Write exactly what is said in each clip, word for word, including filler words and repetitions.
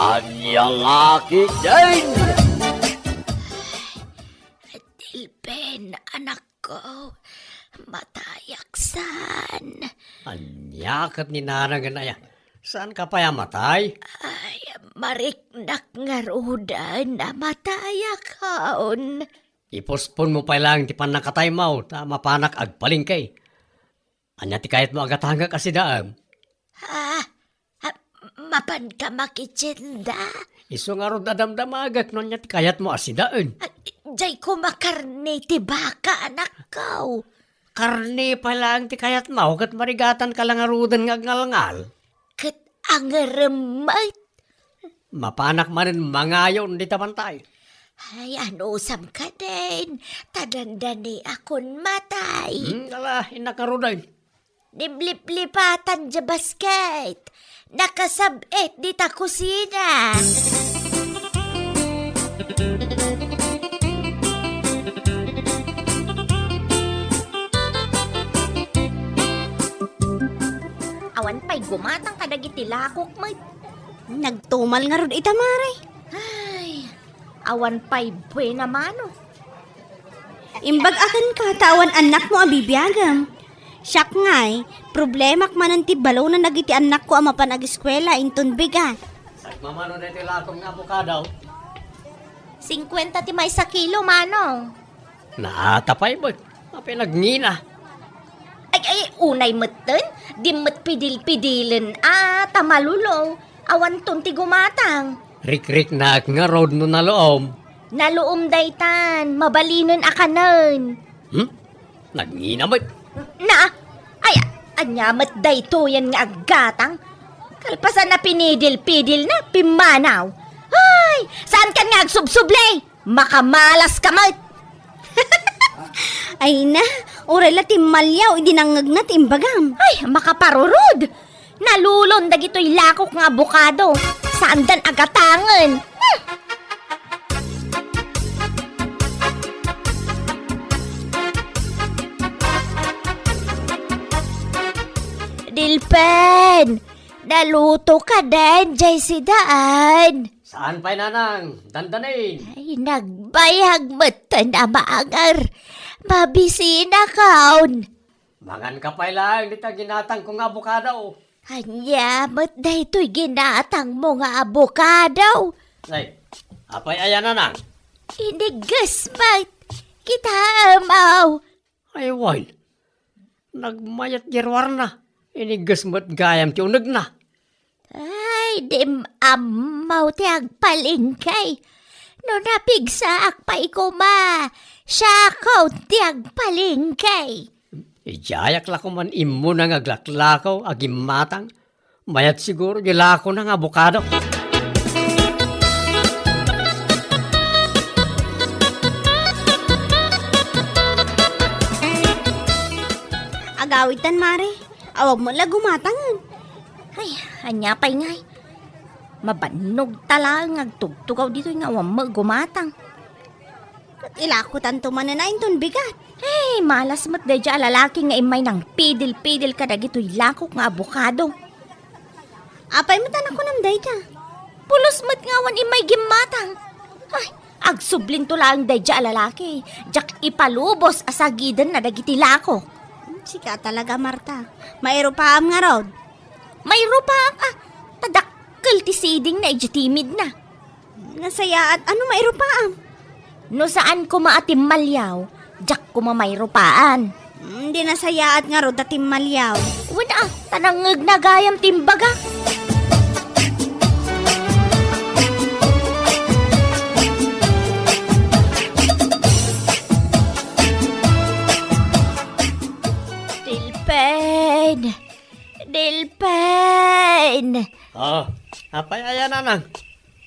Ania nga ketdin? Dilben, anakko, matayak saan. Ania ket ni nanang, aya? Saanka pay a matay? Ay, mariknak ngaruden a matayakon. Ipospon mo pay laeng ti pannakataymo ta mapanak agpalengke. Ania ti kayatmo a gatangek a sidaem? Ah, ah, mapanka makitienda? Isu ngarud a damdamagek no ania ti kayatmo a sidaen. Ah, diay koma karne ti baka, anakko. Karne pay laeng ti kayatmo ket marigatanka la ngaruden nga agngalngal. Ket angerem met. Mapanak manen mangayon dita bantay. Ay, anusam kadin, ta dandaniakon matay. Hmm, ala, innak ngaruden. Dimliplipatan diay basket. Nakasab-et dita kusina. Awan pay gumatang kadagiti lakok met. Nagtumal ngarud ita, mare. Ay, awan pay buena mano. Imbag-akanka ta awan annakmo a bibiagam. Siak ngay, problemak manen ti balonen dagiti annakko a mapan ageskuela inton bigat. Sagmamano daytoy lakok nga abokado? Singkuenta ti maysa kilo, mano. Naata pay met. Apay nagngina? Ay, ay, unay metten, di met pidil-pidilen a ta malulo. Awanton ti gumatang. Rikriknak ngarud no naluom. Naluom daytan, mabalinen a kanen. Hmm? Nagngina met. Na, ay, ania met daytoyen nga aggatang? Kalpasan a pinidil-pidilna, pimmanaw. Ay, saankan nga agsubsubli? Makamalas ka met! Ay na, uray la timmaliaw idi nangngegna ti imbagam. Ay, makaparurod! Nalulon dagitoy lakok nga abokado. Saandan a gatangen. Hmm! Dilpen! Naluto ka den, jay sidaan. Saan pay, nanang? Dandanin. Ay, nagbayag metten a maanger. Mabisinakon. Manganka pay laeng dita ginatangko nga abokado. Ania met daytoy ginatangmo nga abokado? Ay, apay aya, nanang? Inigges met. Kitaem, aw. Ay, wen. Nagmayat diay ruarna. Inigges met gayam ti unegna. Ay, dim ammo ti agpalengke. No napigsaak pay koma, siakon ti agpalengke. Idiayak la koman immuna nga aglaklakaw a gimmatang. Mayat siguro di lakona nga abokado. Agawidtan, mare. Awan met la gumatangen. Ay, ania pay ngay? Mabannog ta laeng nga agtugtugaw ditoy nga awan met gumatang. Ket ilakotanto manen a inton bigat. Ay, malas met daydiay a lalaki nga immay nangpidil-pidil kadagitoy lakok nga abokado. Apay met a nakunam dayta? Pulos met nga awan immay gimmatang. Ay, agsublinto laeng daydiay a lalaki. Diak ipalubos a sagidenna dagiti lakok. Sika talaga, Marta. Mairupaam ngarud. Mairupaak a, ta dakkel ti sidingna idiay timidna. Nasayaat, ano mairupaam? No saan koma a timmaliaw, diak koma mairupaan. Mm, di nasayaat ngarud a timmaliaw. Wen a, ta nangngegna gayam ti imbaga. Dilpen! Dilpen! Ah, apay aya, nanang?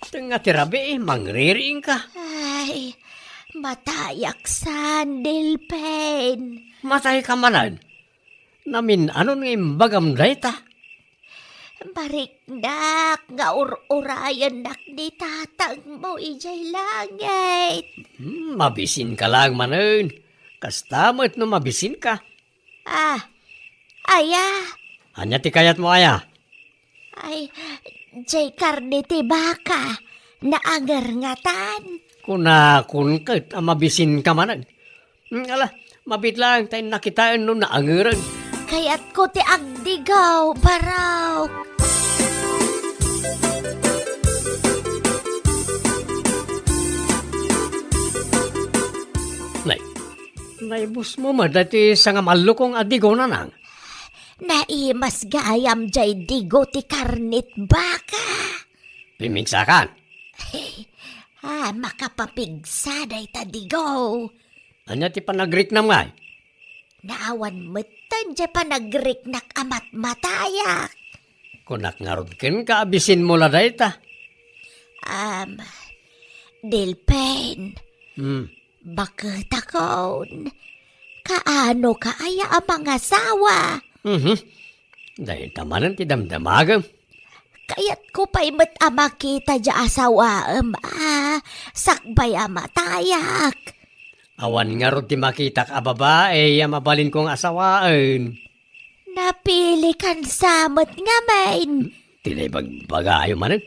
Tengnga ti rabii, mangririingka. Ay, matayak saan, Dilpen. Matayka manen? Namin-anon nga imbagam dayta? Mariknak nga ur-urayennak ni tatangmo idiay langit. Hmm, mabisinka laeng manen. Kasta met no mabisinka. Ah, aya? Ania ti kayatmo, aya? Ay, jay karne ti baka, naanger ngatan. Kunakon ket a mabisinka manen. Hmm, ala, mabiit laeng ta innak kitaen no naangeren. Kayatko ti agdigaw, barok. Nay, naibusmo met daytoy sanga mallukong a digo, nanang? Naimas gayam jay digo ti karne ti baka. Pimigsakan. Ah, makapapigsa dayta digo. Ania ti panagriknam ngay? Naawan metten jay panagriknak a matmatayak. Kunak ngarud kenka a bisinmo la dayta. Am, Delpin. Hmm. Baketakon, kaano ka aya a mangasawa? Mhm. Dayta manen ti damdamagem. Kayatko pay met a makita diay asawaem a sakbay a matayak. Awan ngarud ti makitak a babai a mabalinko nga asawaen. Napilikan sa met ngamin. Ti naibagbagayo manen.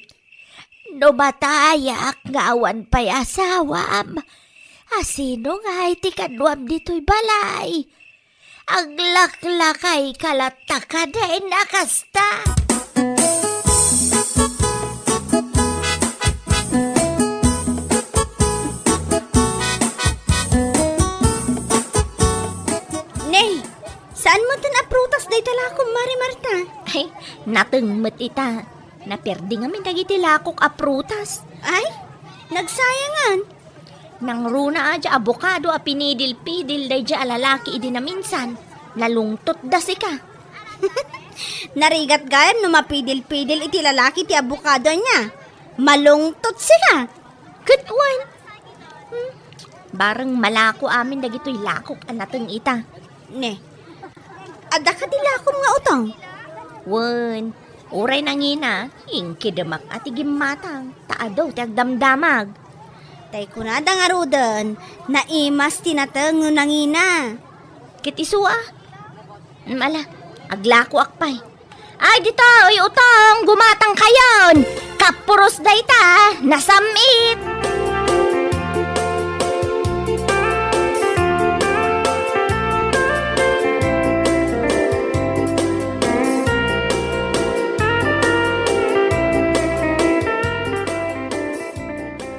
No matayak nga awan pay asawam, asino ngay ti kaduam ditoy balay? Aglaklakayka latta kadin a kasta. Nay, saan metten a prutas dayta lakom, Mari Marta? Ay, nateng met ita. Naperdi ngamin dagiti lakok a prutas. Ay, nagsayangan. Nangruna a diay abokado a pinidil-pidil daydiay a lalaki idi naminsan. Nalungtotda sika. Narigat gayam no mapidil-pidil iti lalaki ti abokado ania. Malungtot sika. Ket wen. Hmm. Bareng malako amin dagitoy lakok a nateng ita. Ne. Adda kadi lakom nga utong? Wen, uray nangina, inkidemak a ti gimmatang, ta adu ti agdamdamag. Tay kunada ngaruden, naimas ti nateng no nangina. Ket isu a? Mm, ala, aglakoak pay. Ay, ditoy utong, gumatangkayon! Kapuros dayta, nasam-it!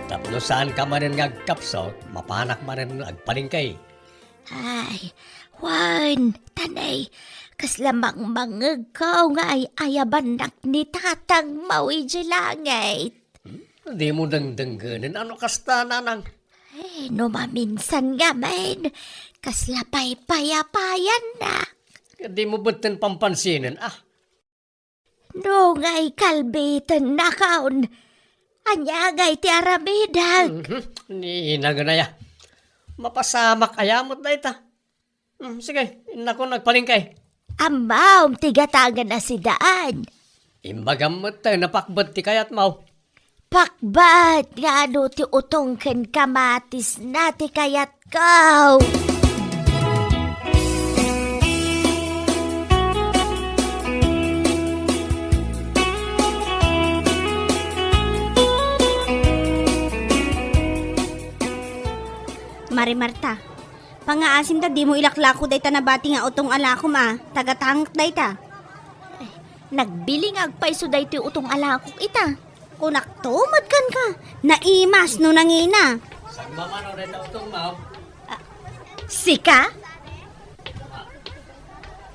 Tapno saanka manen nga agkapsut, mapanak manen nga agpalengke. Ay, wen, ta nay, kasla mangmangngegko nga ay-ayabannak ni tatangmo idiay langit. Hmm? Dimo dengdenggenen a no kasta, nanang? Eh, no maminsan ngamin, kasla paypayaapayannak. Dimo metten pampansinen, ah. No ngay kalbitennakon, ania ngay ti aramidek? Mhm. Ni inagana ya. Mapasamak aya met dayta. Hmm, sige, innakon agpalengke. Ammom ti gatangen a sidaan. Imbagam met ta napakbet ti kayatmo. Pakbat nga adu ti utong ken kamatisna ti kayatko. Mari Marta, pangngaasim ta dimo ilaklako dayta nabati nga utong a lakom a, ta gatangek dayta. Nagbiling agpayso daytoy utong a lakok ita. Kunakto met kenka, naimas no nangina. Sagmamano dayta utongmo? Ah, sika?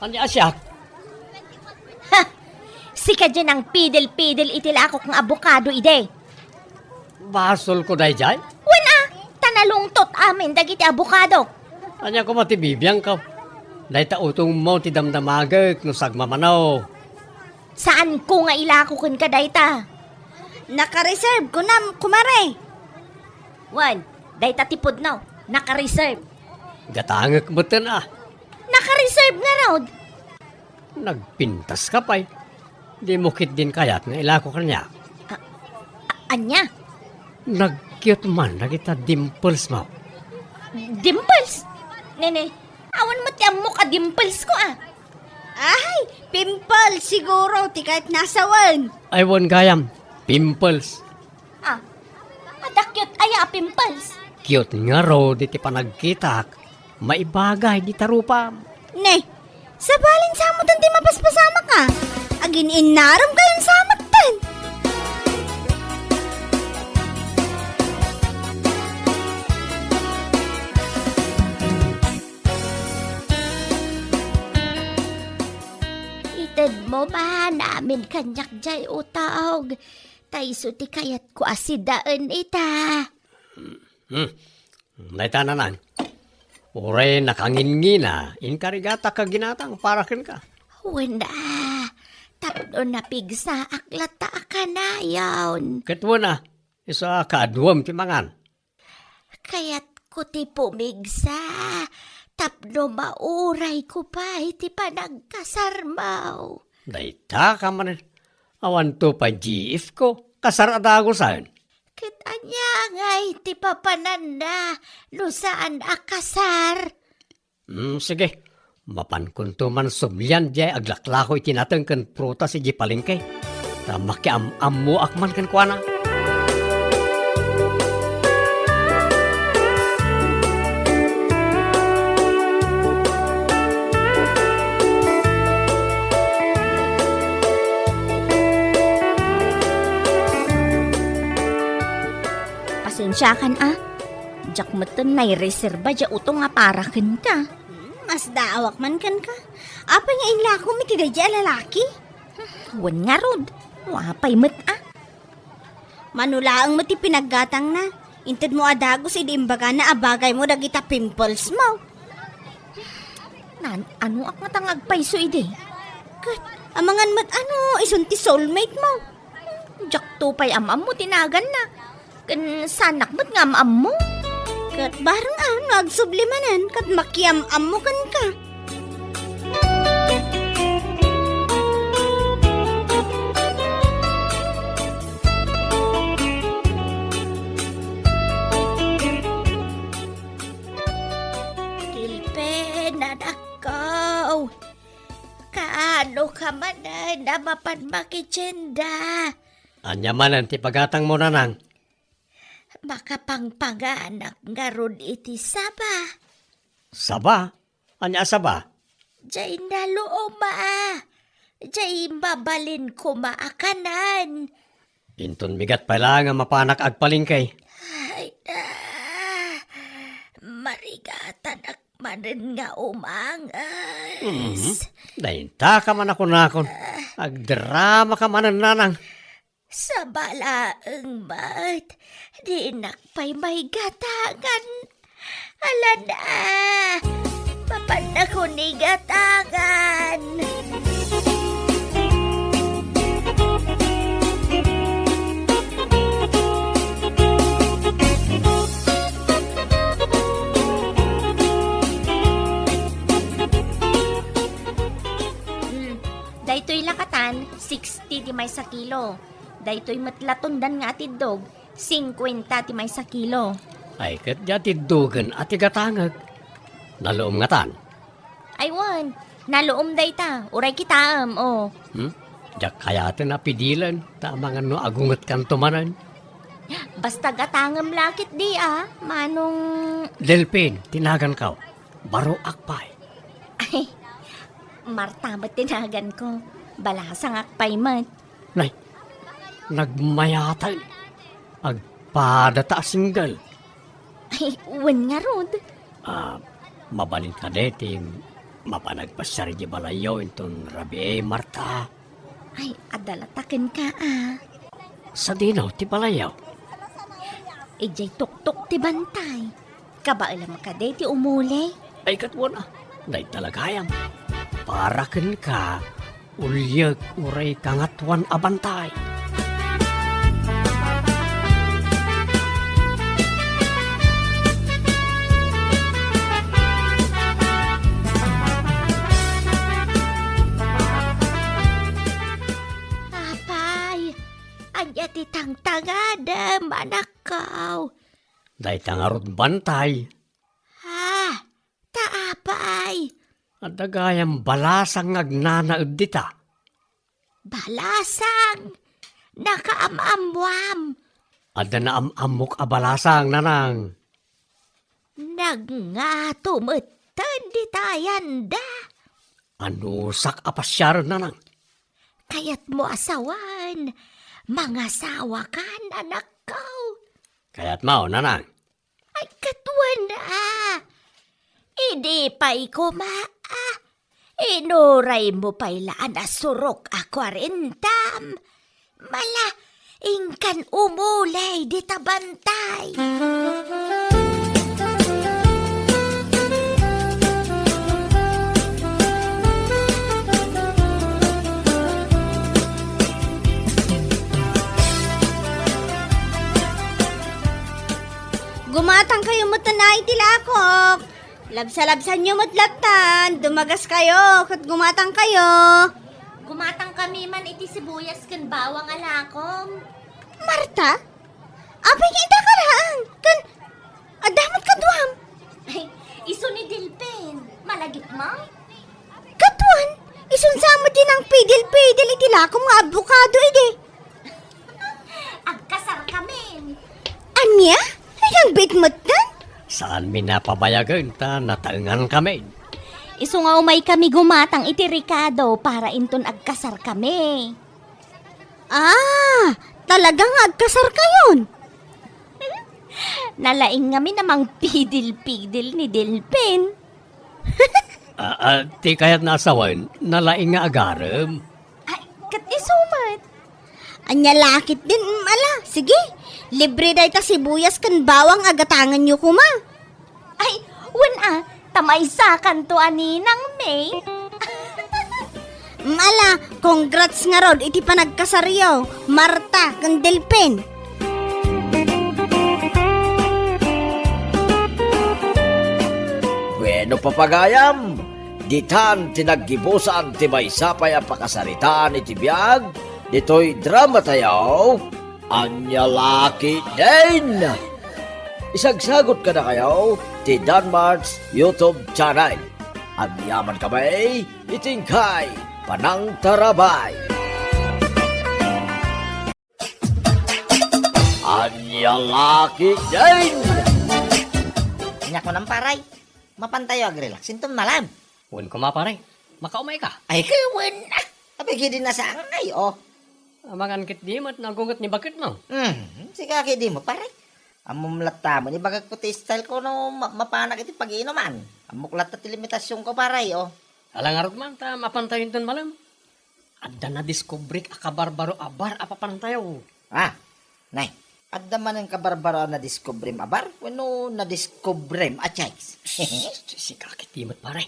Ania a siak? Ha! Sika diay nangpidil-pidil iti lakok nga abokado idi. Basolko daydiay? Wen a, ta nalungtot amin dagiti abokado. Ania koma ti bibiangko? Dayta utongmo ti damdamagek no sagmamano. Saanko nga ilako kenka dayta. Naka-reserve, kunam, kumare. Wen, dayta ti pudno, naka-reserve. Gatangek metten a. Naka-reserve ngarud. Nagpintaska pay. Dimo ketdin kayat nga ilako kaniak. A-, a-, ania? Nag-cute man dagita dimples mo. Dimples? Nene, awan met ti ammok a dimples ko, ah. Ay, pimple siguro ti kayatna sawen. Ay, wen gayam, pimples. Ah, adda cute aya a pimples? Cute ngarud iti panagkitak, maibagay dita rupam. Ne, sabalen sa metten ti mapaspasamak a. Agin-innaram kayon sa metten. Itedmo man amin kaniak jay utog, ta isu ti kayatko a sidaen ita. Hmm. Dayta, Nanang. Uray nakangingina, inkarigatak a ginatang para kenka. Wen a, tapno napigsaak latta a kanayon. Ket wen a, isu a kaaduem ti mangan. Kayatko ti pumigsa, tapno maurayko pay ti panagkasarmo. Dayta ka manen, awanto pay G F ko, kasar a dagusen. Ket ania ngay ti papananna no saan a kasar? Hmm, sige. Mapankonto man sublian diay aglaklako iti nateng ken prutas idiay palengke. Ta makiam-ammoak man kenkuana. Pasensiakan a. Diak metten naireserba diay utong a para kenka. Hmm, masdaawak man kenka. Apay nga inlakom iti daydiay a lalaki? Wen ngarud, no apay met a. Mano laeng met ti pinaggatangna. Intedmo a dagus idi imbagana a bagaymo dagita pimples mo. Naan-anoak ngata nga agpayso idi. Ket amangan met a no isun ti soulmate mo. Diakto pay am-ammo ti naganna. Ken saanak met nga am-ammo. Ket bareng a no agsubli manen ket makiam-ammo kenka. Tilpen, anakko. Kaano ka manen a mapan makitienda? Ania manen ti pagatangmo, Nanang? Makapangpanganak ngarud iti saba. Saba? Ania a saba? Diay naluom a. Diay mabalin koma a kanen. Inton bigat pay laeng a mapanak agpalengke. Ay, ah, marigatanak manen nga umanges. Mhm. Dayta ka man a kunakon. Agdrama ka manen, Nanang. Saba laeng met, dinak pay maigatangan. Alan a, mapannakon igatangan. Hmm, daytoy lakatan, sixty ti maysa kilo. Daytoy met la tundan nga atiddog, singkuenta ti maysa kilo. Ay, ket diay atiddogen a ti gatangek. Naluom ngatan? Ay, wen. Naluom dayta. Uray kitaem, o. Hmm? Diak kayaten a pidilen, ta amangan no agungetkanto manen. Basta gatangem la ketdi a, manong Delphin, ti naganko. Baroak pay. Ay, Marta met ti naganko. Balasangak pay met. Nay, nagmayaten. Agpadata a single. Ay, wen ngarud. Ah, mabalin kadi ti mapan agpasiar idiay balayyo inton rabii, Marta? Ay, adda la ta kenka a. Sadino ti balayyo? Idiay tuktok ti bantay. Kabaelam kadi ti umuli? Ay, ket wen a, dayta la gayam. Para kenka, uliek uray kangatoan a bantay. Apay, ania ti tangtangadem, anakko? Dayta ngarud bantay. Ah, ta apay? Adda gayam balasang nga agnanaed dita. Balasang? Nakaam-ammoam. Adda naam-ammok a balasang, nanang. Nagngato metten dita yanda. Anusak a pasiaren, nanang? Kayatmo a sawen, mangasawakan, anakko. Kayatmo, nanang? Ay, ket wen a. Idi pay koma a. Inuraymo pay la a nasurok a kuarentam. Mala, inkan umuley dita bantay. Gumatangkayo met a naay ti lakok. Labsalabsanyo met lattan, dumagaskayo, ket gumatangkayo. Gumatangkami man iti sibuyas ken bawang a lakom. Marta? Apay nga ita ka laeng? Ken, adda met kaduam? Ay, isu ni Delpin. Malagipmo? Kaduan, isun sa met ti nangpidil-pidil iti lakom nga abokado idi. Agkasarkamin. Ania? Ay, ang bit met dan? Saanmi a pabayagen ta nataengankamin. Isu nga umaykami gumatang iti rekado para inton agkasarkami. Ah, talaga nga agkasarkayon? Nalaing ngamin a mangpidil-pidil ni Delpin. Ah, ah, ti kayatna a sawen, nalaing nga agarem. Ay, ket isu met. Ania la ketdin, mm, ala, sige. Libre dayta sibuyas ken bawang a gatangenyo koma. Ay, wen a, ta maysakanto a ninangmi. Mm, ala, congrats ngarud iti panagkasaryo, Marta ken Delpin. Bueno, papagayam, ditan ti naggibusan ti maysa pay a pakasaritaan iti biag ditoy dramatayo, Ania la ketdin. Isagsagut kadakayo ti Danmart's YouTube channel. Agyamankami iti inkay panangtarabay. Ania la ketdin. Ania kunam, pare? Mapantayo agrelax inton malem. Wen koma, pare. Makaumayka. Ay, ket wen a. Apay ketdi nasangay, o. Amangan ketdi met no agunget ni baketmo. Hmm, sika ketdi met, pare. Ammom latta met, ibagakko ti style ko no ma-, mapanak iti pag-iinuman. Ammok latta ti limitasionko, pare, o. Ala ngarud man ta mapantayo inton malem. Adda nadiskubrik a kabarbaro a bar a papanantayo. Ah, nay, adda manen kabarbaro a nadiskubrim a bar wenno nadiskubrim a chicks? Shh, sika ketdi met, pare.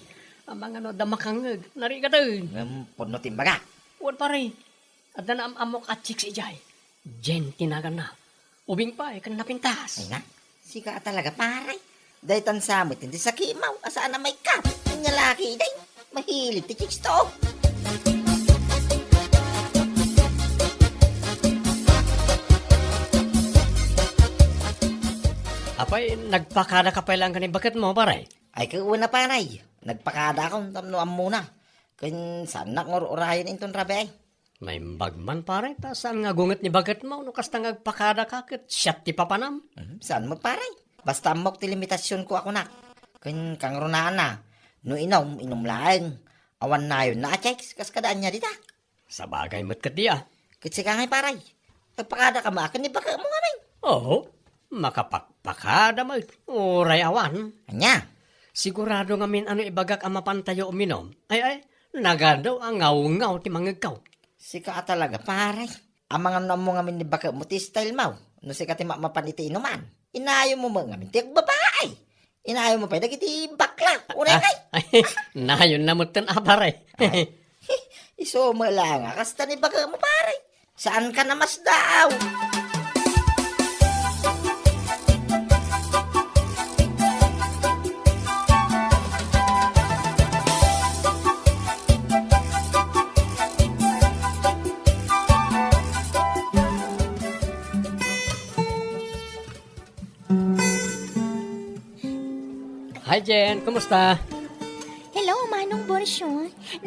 Amangan no adda makangngeg, narigaten. Ngem pudno ti imbaga. Wen, pare. Adda naam-ammok a chicks idiay. Jen ti naganna. Ubing pay ken napintas. Ay na, sika a talaga, pare. Daytan sa met ti sakitmo a saan a maikkat. Ania la ketdi. Mahilig ti chicks to. Apay, nagpakadaka pay laeng ken ni baketmo, pare? Ay, ket wen a, pare. Nagpakadaakon tapno ammona. Ken saannak nga ur-urayen inton rabii. Naimbag man, pare, ta saan nga agunget ni baketmo no kasta nga agpakadaka ket siak ti papanam. Mhm, saan met, pare. Basta ammok ti limitasionko a kunak. Ken kangrunaanna, no inum, inum laeng. Awan nayonna a chicks, kas kada ania dita. Sabagay met ketdi a. Ket sika ngay, pare. Agpakadaka met ken ni baketmo ngamin. Oo, makapakpakada met, uray awan. Ania? Sigurado ngamin a no ibagak a mapantayo uminom. Ay, ay, nagadu a ngawngaw ti mangngegko. Sika a talaga, pare. Amangan no ammo ngamin ni baketmo ti stylemo. No sika ti ma-, mapan iti inuman. Inayonmo met ngamin ti agbabae. Inayonmo pay dagiti bakla. Uray kay. Ah, nayonna metten a, pare. Ay. Isu met la nga kasta ni baketmo, pare. Saanka a masdaaw? Hi, Jen. Kumusta? Hello, Manong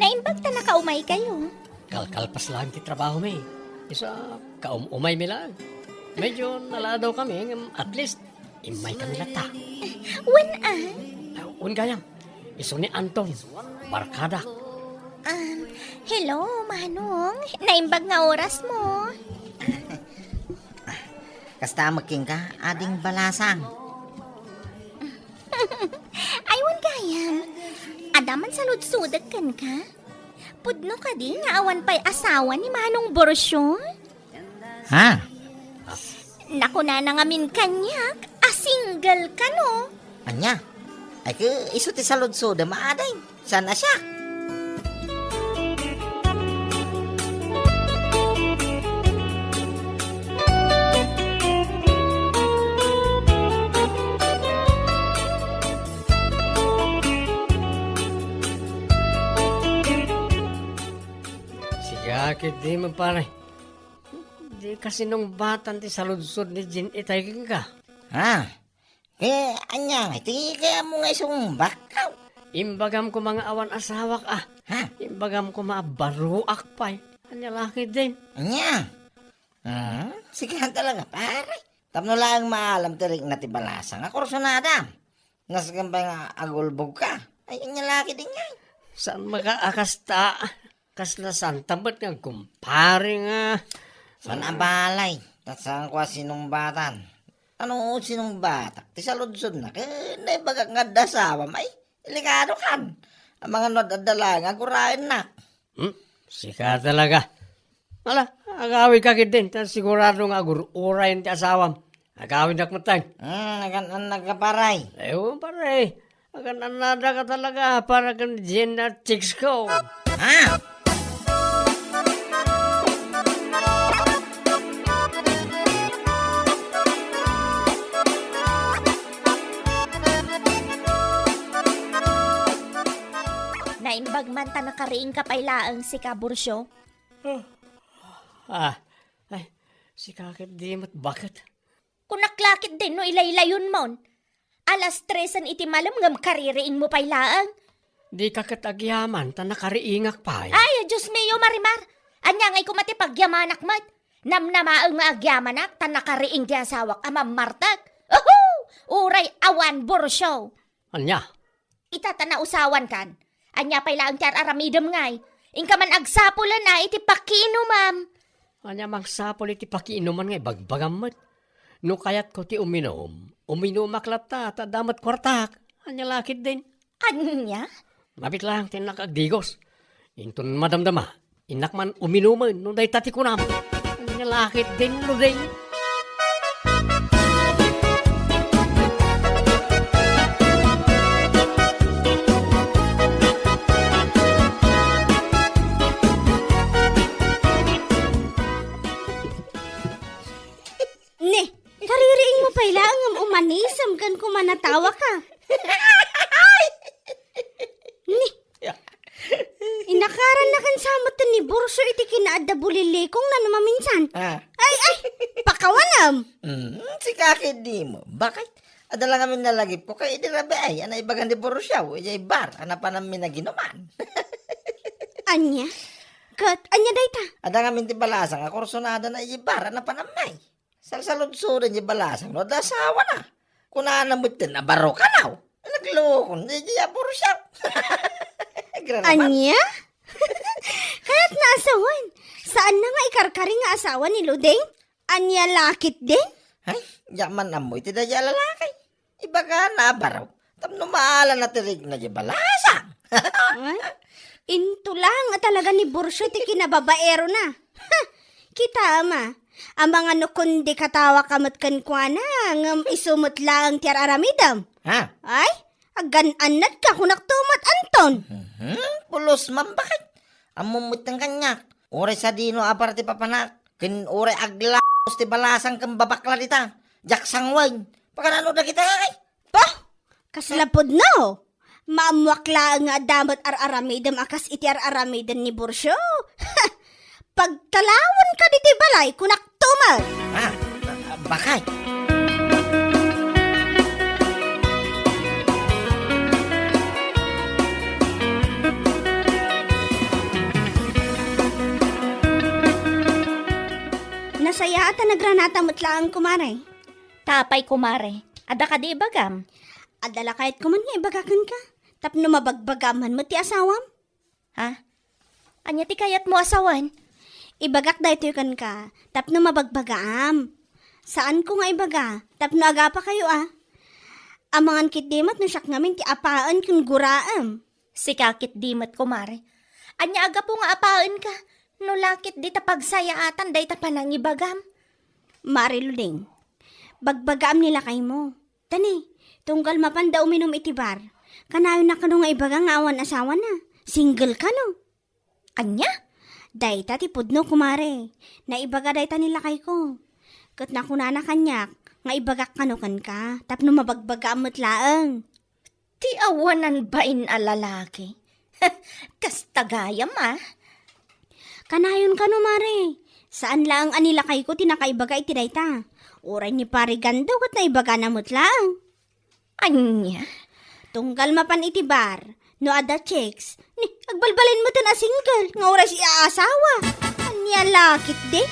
Naimbag ta nakaumaykayo. Kalkalpas lang ti trabaho mi. Isu a, kaum-umay mi lang. Medyo naladaw kami, ngem at least, immay kami latta. Wen a? Ah, wen gayam. Isu ni Anton, barkadak. Um, hello, Manong. Naimbag nga oras mo. Kasta met kenka, ading balasang. Ay, wen gayam. Adda man saludsodek kenka? Pudno kadi nga awan pay asawa ni Manong Borcio? Ha? Nakunana ngamin kaniak a single kano. Ania? Ay, ke, isu ti saludsodem, ading. Saan a siak? Sika ketdi met, pare. Dika sinungbatan ti saludsod ni Jean itay kenka. Ha? Eh, ania ngay ti kayatmo nga isumbak? Imbagam koma nga awan asawak a. Ha? Imbagam koma a baroak pay. Ania la ketdin? Ania? Hmm, sika talaga, pare. Tapno laeng maalam ti rikna ti balasang a kursunadam. Nasken pay nga agulbogka. Ay, ania la ketdin ngay? Saan maka-, a kasta? Kasla santa met nga agkumpare nga. Saan a balay? Ta saanko a sinungbatan. Ano sinungbatak? Ti saludsodna, ket naibagak nga adda asawam, ay, delikado kan. Amangan no adda laeng nga aguraennak. Hmm? Sika talaga. Ala, agawidka ketdin, ta sigurado nga agur-urayen ti asawam. Agawidnak metten. Hmm, nagan-annaka, pare. Ewan, pare. Agan-annadaka talaga para ken Jean a chicks ko. Ha? Naimbag man ta nakariingka pay laeng, sika, Borcio. Ah, ay, sika ketdi met baket. Kunak la ketdin no ilaylayonmon. Alas tresen iti malem ngem kaririingmo pay laeng. Dika ket agyaman ta nakariingak pay. Ay, Dios mio, Marimar! Ania ngay koma ti pagyamanak met? Namnamaem nga agyamanak ta nakariing ti asawak a mammartek. Uhu! Uray awan, Borcio! Ania? Ita ta nausawankan. Ania pay laeng ti ar-aramidem ngay? Inka man agsapulen a iti pakiinumam. Ania mangsapul iti pakiinuman nga ibagbagam met? No kayatko ti uminum, uminumak latta ta adda met kuartak. Ania la ketdin? Ania? Mabit lang ti innak agdigos. Inton madamdama, innak man uminumen no dayta ti kunam. Ania la ketdin, Luding? Ne, kaririingmo pay laeng ngem umanisem ken kumanatawaka. Ne, inakarannakan sa met ni Borcio iti kinaadda bulilikongna no maminsan. Ah. Ay, ay, pakawanem. Mm, sika ketdi met. Bakit? Adda la ngamin nalagipko ken idi rabii a naibagan ni Borcio, idiay bar a napananmi naginuman. Ania? Ket ania dayta? Adda ngamin ti balasang a kursunadana idiay bar a napananmi. Salsaludsoden ti balasang no adda asawana. Kunana metten a barokanaw. Naglokon, di, di, a Borcio. Agrarama. Ania? Kayatna a sawen. Saanna nga ikarkari nga asawa ni Luding? Ania la ketdin? Ay, diak man ammo iti daydiay a lalaki. Ibagana a barok tapno maalanna ti rikna diay balasang. Ay, into lang a talaga ni Borcio ti kinababaerona. Ha! Kitam a, amangan no kundi katawaka met kenkuana, ngem isu met laeng ti ar-aramidem. Ha? Ay, agan-annadka, kunakto met, Anton. Mhm, pulos man, bakit? Ammom metten kaniak. Uray sadino a parte papanak, ken uray aglaos ti balasang ken babakla dita. Diak sanguen. Paganano dagita, ay? Bah! Kasla pudno! Maammoak laeng nga adda met ar-aramidem a kas iti ar-aramiden ni Borcio. Pagtalawenka ditoy balay, kunakto met. Ah, bakit? Sayaat a nagranata met laeng, kumare. Ta apay, kumare? Adda kadi ibagam? Adda la kayatko man nga ibaga kenka, tapno mabagbagaam man met ti asawam? Ha? Ania ti kayatmo a sawen? Ibagak daytoy kenka, tapno mabagbagaam. Saanko nga ibaga, tapno agapakayo a. Amangan ketdi met no siak ngamin ti apaen ken guraem. Sika ketdi met, kumare. Ania a gapu nga apaenka? No la ketdi ta pagsayaatan dayta panangibagam. Mare Luding, bagbagaam ni lakaymo. Tani, tunggal mapanda uminum iti bar, kanayon na kano nga ibaga nga awan asawana? Single kano? Ania? Dayta ti pudno, kumare. Naibaga dayta ni lakayko. Ket nakunana kaniak nga ibagak kano kenka, tapno mabagbagaam met laeng. Ti awanan bain a lalaki. Kasta gayam, a. Kanayon kano, mare. Saan laeng a ni lakayko ti nakaibaga iti dayta. Uray ni Pare Gando ket naibagana met laeng. Ania? Tunggal mapan iti bar, no adda chicks, ni, agbalbaliwen metten a single nga uray siak a asawa. Ania la ketdi?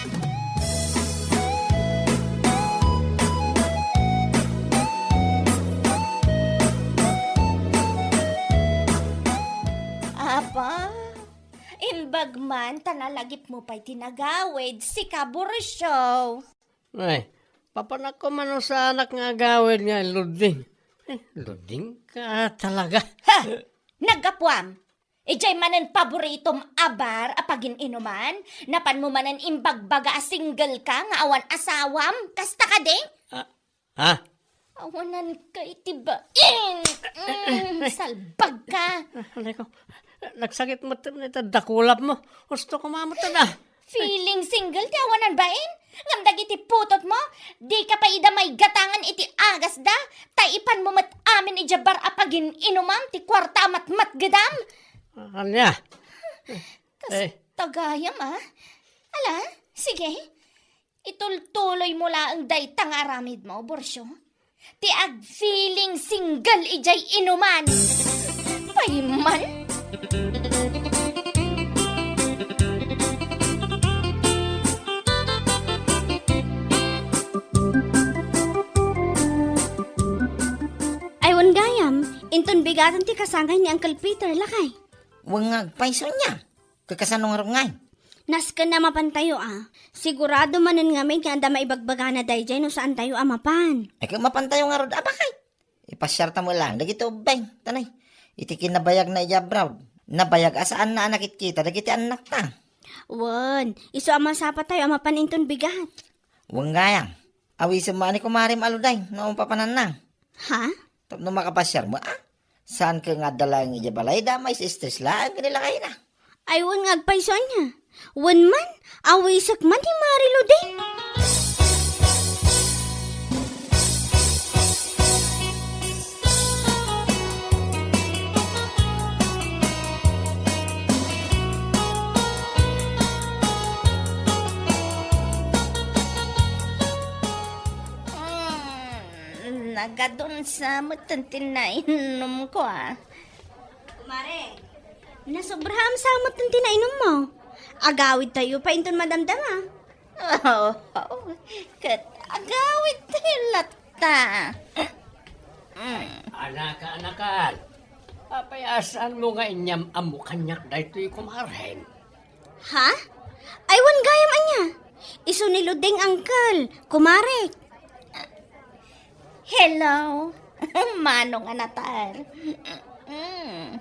Apa, imbag man ta nalagipmo pay ti nagawid, sika Borsio. Ay, papanakko man no saanak nga agawid nga Luding. Eh, Luding ka talaga. Ha! Naggapuam! Idiay manen paboritom a bar a pagin-inuman? Napanmo manen imbagbaga a single ka nga awan asawam? Kasta kadi? Ah, ha? Awanan ka iti bain! Mm, salbag ka! Ah, anay ko. Nagsakit met ita dakulap mo. Husto ko mamet da. Feeling single ti awanan bain? Ngem dagiti putotmo, dika pay ida maigatangan iti agasda, ta ipanmo met amin idiay bar a pagin-inumam ti kuarta a matmatgedam. Ania? Eh. Kasta gayam, a. Ala, sige. Itultuloymo laeng dayta nga aramidmo, Borsio. Ti ag-feeling single idiay inuman. Payman? Ay, wen gayam, inton bigaten ti kasangay ni Uncle Peter, lakay. Wen nga agpayso nia. Ket kasano ngarud ngay? Nasken a mapantayo, a. Sigurado manen ngamin nga adda maibagbagana daydiay no saantayo a mapan. Ay, ket mapantayo ngarud a bakay? Ipasiarta met laeng dagiti ubbing, tanay. Iti kinabayagna idiay abroad, nabayag a saanna a nakitkita dagiti annakta. Wen, isu a masapatayo a mapan inton bigat. Wen gayam, awisem met ni kumarem a Luding no awan papananna. Ha? Tapno makapasiar met, a? Saan ket nga adda laeng idiay balayda, mais-stress laeng ken ni lakayna. Ay, wen nga agpayso ania. Wen man, awisek man ni Mare Luding. Mm, nagadunsa met ti nainumko, a. Kumare, nasobraam sa met ti nainummo. Agawidtayo pay inton madamdama. Oo, ket agawidtayo latta. Mm. Anaka, anakan. Apay a saanmo nga inyam-ammo kaniak daytoy kumarem? Ha? Ay, wen gayam ania? Isu ni Luding, uncle, kumarek. Hello, Manong a Natar. Mm.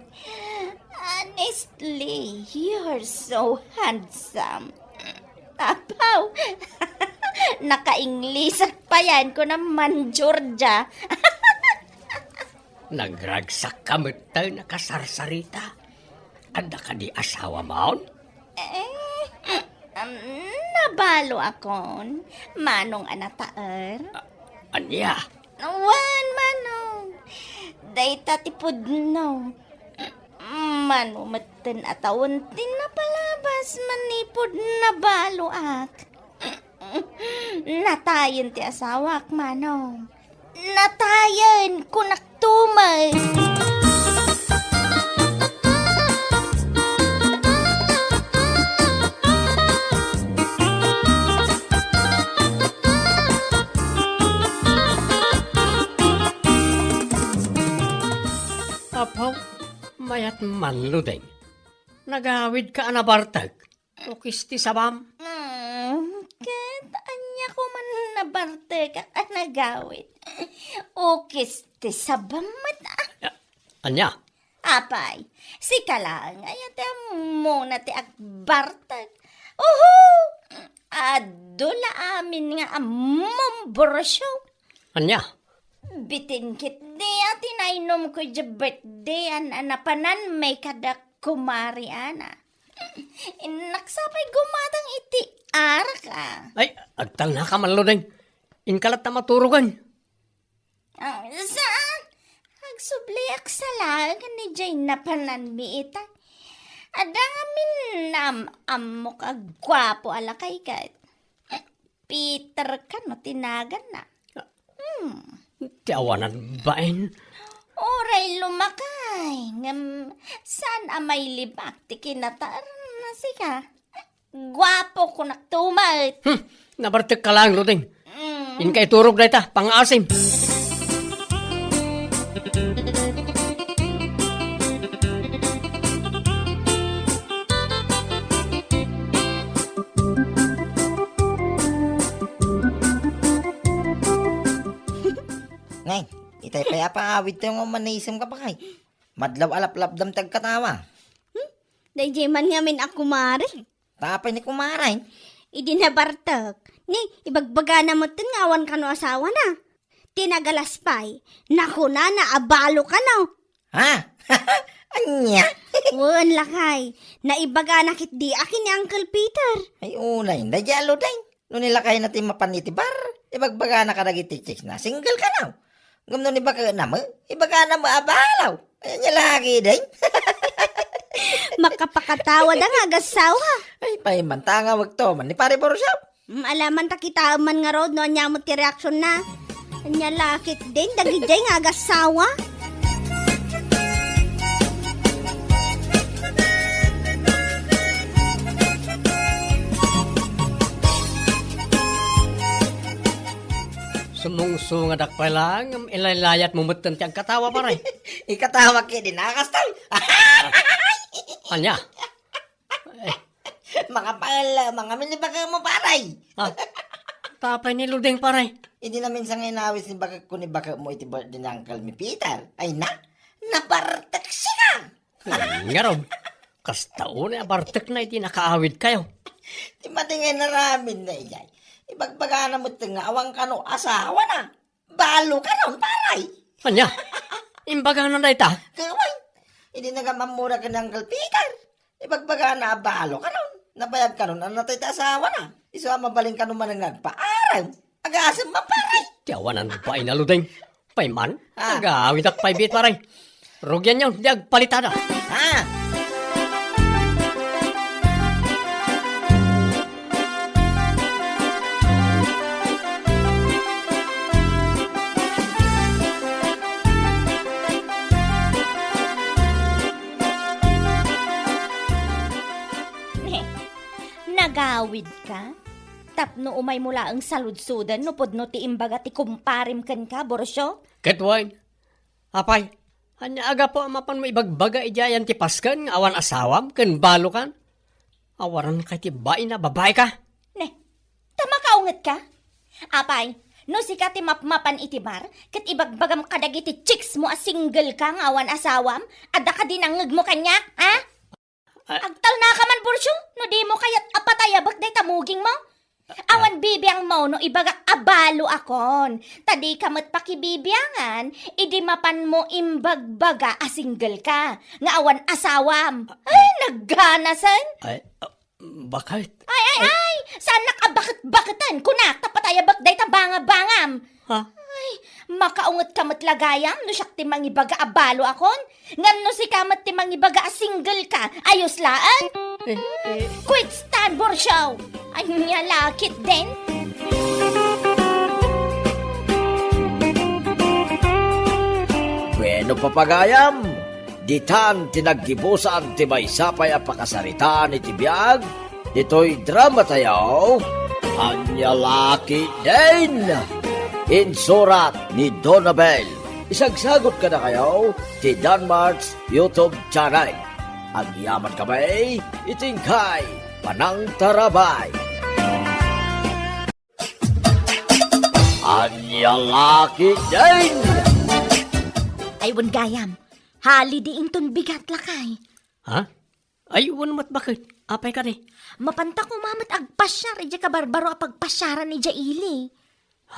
Honestly, you're so handsome. Apaw! Naka-Inglesak payen, kuna man, Georgia. Nagragsakka metten a kasarsarita. Adda kadi asawamon? Eh, um, nabaloakon, Manong a Natar. A-, ania? Wen, Manong. Dayta ti pudno. Mano metten a tawen ti napalabas manipud nabaloak. Natayen ti asawak, Manong. Natayen, kunak tumen. Manludeng, nagawidka a nabartek? Ukis ti sabam? Hmm, ket ania koma nabartekak a nagawid? Ukis ti sabam met, ah. A-, ania? Apay, sika laeng aya ti ammona ti agbartek? Uhu! Adu la amin nga ammom, Borosyo. Ania? Bitin ketdi a tinaynomko idiay birthday-an a napananmi kada kumari Ana. Innak sa pay gumatang iti arak, ah. Ay, agtalnaka, Manludeng. Inka latta maturogen. Ah, saan? Agsubliak sa laeng idiay napananmi ita. Adda ngamin am-, ammok a guapo a lakay ket Peter kano ti naganna. Hmm. Ti awanan bain. Uray lumakay, ngem saan a mailibak ti kinataerna sika. Guapo, kunak tumet. Hmm, nabartek ka laeng, Luding. Mm. Inka iturog dayta, pangaasim. Ngay, itay pay a pangawidtayo nga manisemka, bakay. Madlaw a laplapdam ti agkatawa. Hmm? Daydiay man ngamin a kumare. Tapay ni kumare. Idi nabartek, ni ibagbagana metten nga awan kano asawana. Ti nagalas pay, nakunana a balo kano. Ha? Ania? Wen, lakay. Naibagana ketdi a ken ni Uncle Peter. Ay, unay, daydiay a Luding. No ni lakayna ti mapan iti bar, ibagbagana kadagiti chicksna, single kano. Ngem no ni baketna met, ibagana met a balo. Ay, ania la ketdin? Makapakatawa da nga agassawa. Ay, paimanta nga wagto man ni Pare Borosyo. Mm, alaman ta kitaem man ngarud no ania met ti reaksionna. Ania la ketdin dagidiay nga agassawa? Sumungsungadak pay laeng, ngem ilaylayatmo metten ti agkatawa, pare. Ikatawa ketdi a kastoy. Ania? Makapael, mangamin ni baketmo, pare. Ah, tapay ni Luding, pare. Idi naminsan nga inawis ni baketko ni baketmo iti birthday ni Uncle mi Peter. Ay na, nabartek sika. Hmm, ngarud, kasta unay a bartekna iti nakaawidkayo. Ti madi nga inaramidna idiay, ibagbagana met nga awan kano asawana. Balo kanon, pare. Ania? Imbagana dayta? Kawan. Idi nagam-ammona ken ni Uncle Peter, ibagbagana a balo kanon. Nabayag kanon a natay ti asawana. Isu a mabalin kano manen nga agpaarem. Agasem man, pare. Ti awanan bain a Luding. Pay man, ah, agawidak pay biit, pare. Rugianyo, di agpalitada. Ah! Nagawid ka? Tapno umaymo laeng saludsoden no pudno ti imbaga ti kumparem kenka, Borosyo? Ket wen, apay, ania a gapu a mapanmo ibagbaga idiay ayan ti pasken nga awan asawam ken balokan? Awanan kay ti bain a babaika? Ne, ta makaunget ka? Apay, no sika ti mapmapan iti bar, ket ibagbagam kadagiti chicks mo a single ka nga awan asawam, adda kadi nangngegmo kaniak, ha? Ah. Agtalnaka man, Borosyo, no dimo kayat a patayabek dayta mugingmo. Ah. Awan bibiangmo no ibagak a balo akon. Ta dika met pakibibiangan, idi mapanmo imbagbaga a single ka, nga awan asawam. Ah. Ay, nagganasen. Ay, ah, bakit? Ay, ay, ay! Saannak a baket-baketen, kunak, ta patayabek dayta banga-bangam. Ha? Ay, makaunget ka met la gayam no siak ti mangibaga a balo akon. Ngem no sika met ti mangibaga a single ka, ayos laeng. Eh, eh. Quit stand, Borosyo! Ania la ketdin? Bueno, papagayam, ditan ti naggibusan ti maysa pay a pakasaritaan iti biag ditoy dramatayo, Ania la ketdin? Insurat ni Donabel Isagsagut kadakayo ti Danmart's YouTube channel. Agyaman kami iti inkay panangtarabay. Ania la ketdin? Ay, wen gayam. Holiday inton bigat, lakay. Ha? Ay, wen met, baket. Apay kadi? Mapanta koma met agpasiar idiay kabarbaro a pagpasiaran idiay ili.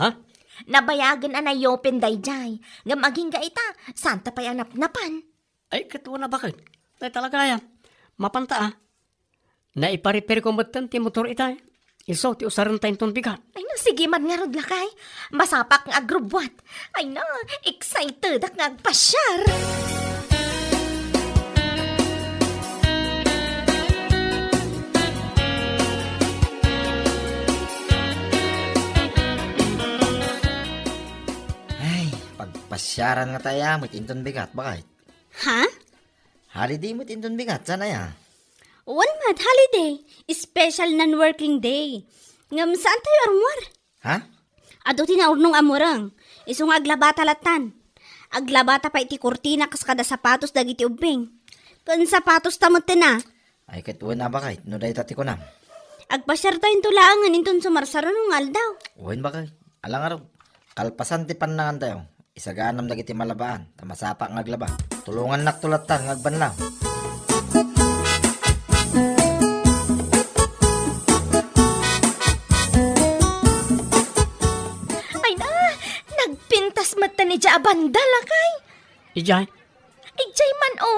Ha? Nabayagen a nayopen daydiay. Ngem agingga ita, saanta pay a napnapan. Ay, ket wen a, baket. Dayta la gayam. Mapanta a. Naiparepairko metten ti motor ita. Isu ti usarenta inton bigat. Ay na, sige man ngarud, lakay. Masapak nga agrubbuat. Ay na, excitedak nga agpasiar. Ay, pagpasiaran ngata aya met inton bigat, baket. Ha? Holiday met inton bigat, saan aya? Wen met, holiday. Special non-working day. Ngem saantayo armuar? Ha? Adu ti naurnong a mureng. Isu nga aglabata lattan. Aglabata pay ti kurtina kas kada sapatos dagiti ubbing. Ken sapatosta metten a. Ay, ket wen a, baket, no dayta ti kunam. Agpasiartayo into laengen inton sumarsaruno nga aldaw. Wen, baket. Ala ngarud, kalpasan ti pannangantayo, isaganam dagiti malabaan, ta masapak nga aglaba. Tulongannakto lattan nga agbanlaw. Ay na, nagpintas met ta ni Dia a banda, lakay. Idiay? Idiay man, o.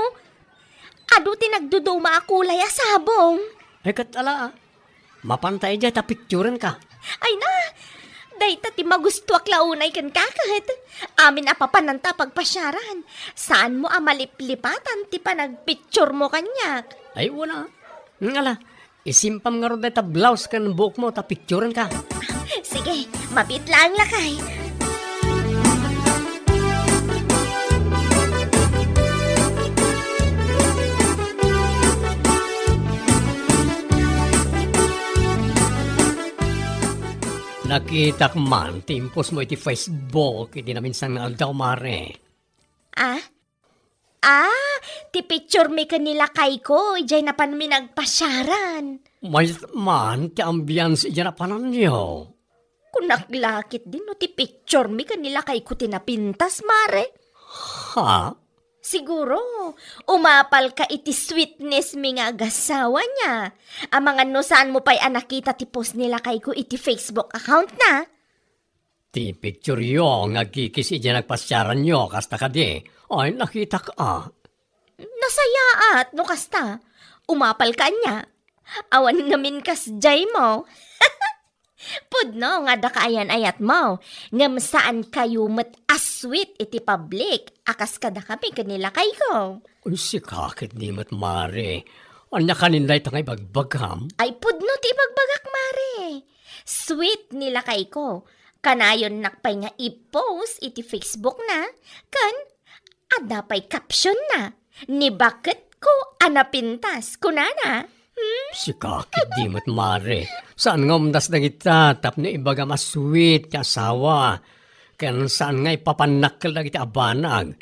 Adu ti nagduduma a kulay a sabong. Ay, ket ala, a. Mapanta idiay ta picturenka. Ay na, dayta ti magustuak la unay kenka ket. Amin a papananta a pagpasiaran. Saanmo a maliplipatan ti panagpicturemo kaniak. Ay, wen a. Ngala, isimpam ngarud dayta blouse ken buokmo ta picturenka. Sige, mabiit laeng, lakay. Nakitak man ti impostmo iti Facebook iti naminsan nga aldaw, mare. Ah? Ah, ti picturemi ken ni lakayko idiay napanmi nagpasiaran. Mayat man ti ambiance idiay napananyo. Kunak la ketdi no ti picturemi ken ni lakayko ti napintas, mare. Ha? Siguro, umapalka iti sweetnessmi nga agasawa, ania. Amangan no saanmo pay a nakita ti post ni lakayko iti Facebook accountna. Ti pictureyo nga agkikis idiay nagpasiaranyo, kasta kadi? Ay, nakitak a. Nasayaat no kasta. Umapalka ania? Awan ngamin kasdiaymo. Pudno nga adda kaayan-ayatmo, ngem saankayo met a sweet iti public a kas kadakami ken ni lakayko. Uy, sika ketdi met, mare. Ania kanin dayta nga ibagbagam? Ay, pudno ti ibagbagak, mare. Sweet ni lakayko. Kanayonnak pay nga i-post iti Facebookna, ken adda pay captionna, "Ni baketko a napintas," kunana. Hmm? Sika ketdi met, mare. Saan nga umdas dagita tapno ibagam a sweet ti asawa. Ken saan nga ipapannakkel dagiti a banag.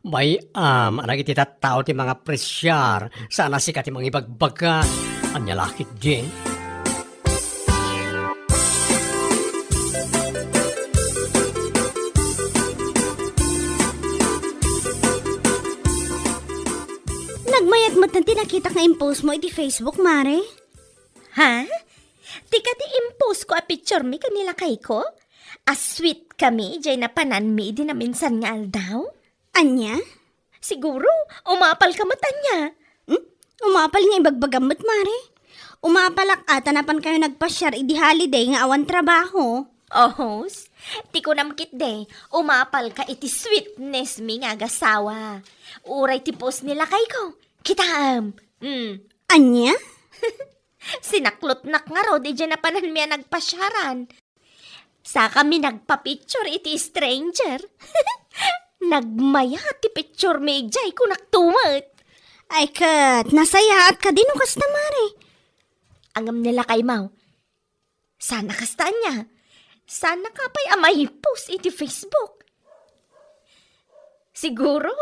Bay-am a dagiti tattao ti mangapresiar, saan a sika ti mangibagbaga. Ania la ketdi? Nagmayat met ti nakitak nga impost mo iti Facebook, mare. Ha? Ti kadi impost ko a picture mi ken ni lakayko? A sweet kami, jay napananmi idi naminsan nga aldaw? Ania? Siguro, umapal ka met ania? Hmm? Umapal nga ibagbagam met, mare? Umapalak a ta napan kayo nagpasiar idi holiday nga awan trabaho. Ohos, ti kunam ketdi, umapal ka iti sweetness mi nga agasawa. Uray ti post ni lakayko. Kitaem. Hmm. Ania? Sinaklotnak ngarud, idiay napananmi a nagpasiaran. Sakami nagpa-picture iti stranger. Nagmayat ti picture mi idiay, kunak tumet. Ay ket, nasayaat kadi no kasta, mare? Ngem ni lakaymo. Saan a kasta ania? Saan a ka pay a maipost iti Facebook? Siguro,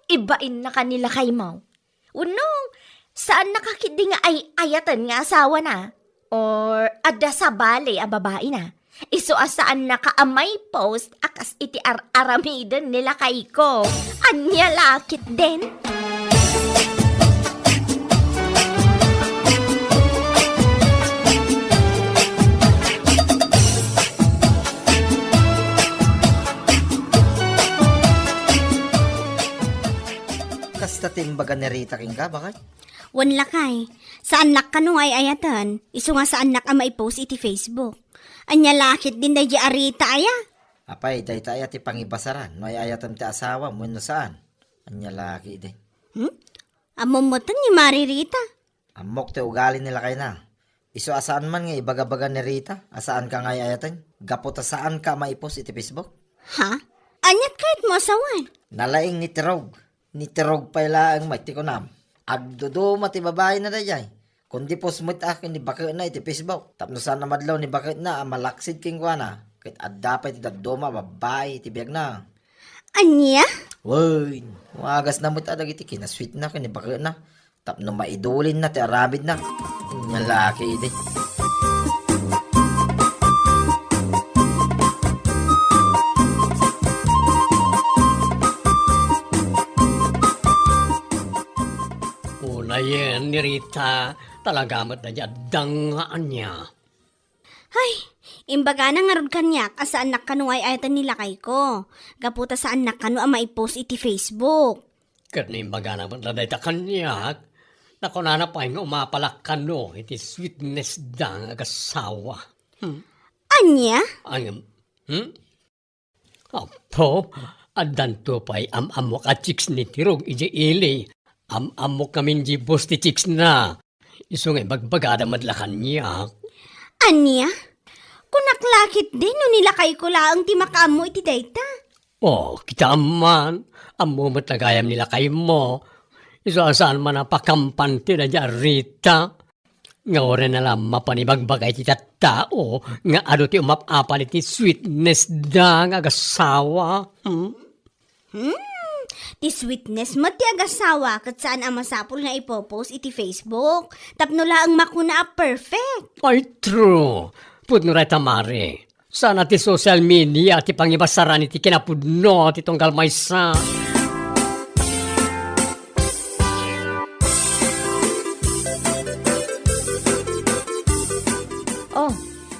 ibainna ka ni lakaymo. Wenno, saannaka ketdi nga ay-ayaten nga asawana? Or adda sabali a babaina? Isu a saannaka a maipost a kas iti ar-aramiden ni lakayko. Ania la ketdin? Kasta ti imbaga ni Rita kenka, bakay? Wen lakay, saannak kano nga ay-ayaten, isu nga saannak a maipost iti Facebook. Ania la ketdin daydi a Rita aya? Apay, dayta aya ti pangibasaran, no ay-ayatem ti asawam wenno saan? Ania la ketdin? Hmm? Ammom metten ni Mare Rita. Ammok ti ugali ni lakayna. Isu a saan man nga ibagabaga ni Rita a saanka nga ay-ayaten, gapu ta saanka a maipost iti Facebook. Ha? Aniat kayatmo a sawen? Nalaing ni Tirog. Ni Tirog pay laeng met ti kunam. Agduduma ti babaina daydiay. Kundi post met a ken ni baketna iti Facebook. Tapno saan a madlaw ni baketna a malaksid kenkuana, ket adda pay ti dadduma a babbai iti biagna. Ania? Wen, wagasna met a dagiti kinasweetna ken ni baketna. Tapno maidulinna ti aramidna. Ania la ketdi. Unayen ni Rita, talaga met daydi adda nga ania. Hay, imbagana ngarud kaniak a saannak kano nga ay-ayaten ni lakayko. Gapu ta saannak kano a maipost iti Facebook. Ket no imbagana met la dayta kaniak, nakunana pay nga umapalak kano iti sweetness da nga agasawa. Hmm? Ania? Ay, hmm? Apo, addanto pay am-ammok a chicks ni Tirog idiay ili. Am-ammok ngamin di boss ti chicks na. Isu nga ibagbagada met la kaniak. Ania? Kunak la ketdi no ni lakayko laeng ti makaammo iti dayta. Oh, kitaem man, ammo met la gayam ni lakaymo. Isu a saan man a pakampan ti daydi a Rita. Nga uray na la mapan ibagbaga iti tattao nga adu ti umap-apal iti sweetness da nga agasawa. Hmm? Hmm, ti sweetness met ti agasawa ket saan a masapul nga ipopost iti Facebook tapno laeng makuna a perfect. Ay, true. Pudno dayta, Mare. Saan a ti social media ti pangibasaran iti kinapudno ti tunggal maysa. Oh,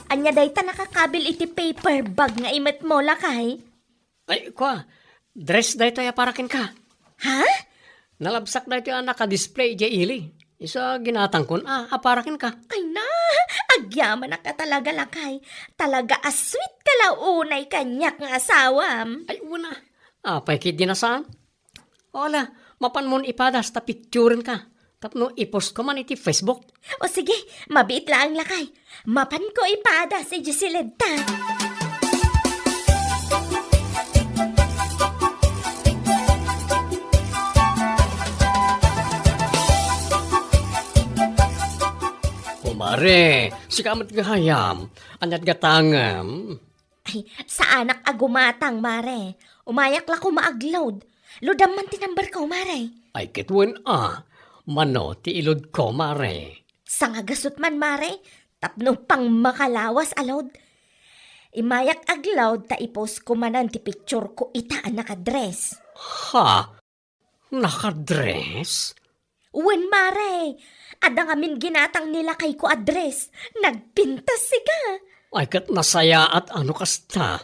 ania dayta nakakabil iti paper bag nga imetmo, lakay? Ay, kua, dress daytoy a para kenka. Ha? Nalabsak daytoy a naka-display idiay ili. Isu a ginatangkon a, a para kenka. Ay na, agyamanak a talaga, lakay. Talaga a sweet ka la unay kaniak nga asawam. Ay, una. Apay ketdi a saan? O ala, mapanmon ipadas ta picturenka. Tapno i-post ko man iti Facebook. O sige, mabiit laeng, lakay. Mapanko ipadas idiay siled ta. Kumare, sika met gayam. Aniat gatangem? Ay, saanak a gumatang, Mare. Umayak la koma agload. Loadam man ti number ko, Mare. Ay, ket wen a. Mano ti i-loadko, Mare? Sangagasut man, Mare. Tapno pangmakalawas a load. Imayak agload ta i-post ko manen ti picture ko ita a nakadress. Ha? Nakadress? Wen, Mare. Adda ngamin ginatang ni lakayko a dress. Nagpintas sika. Ay, ket nasayaat a no kasta.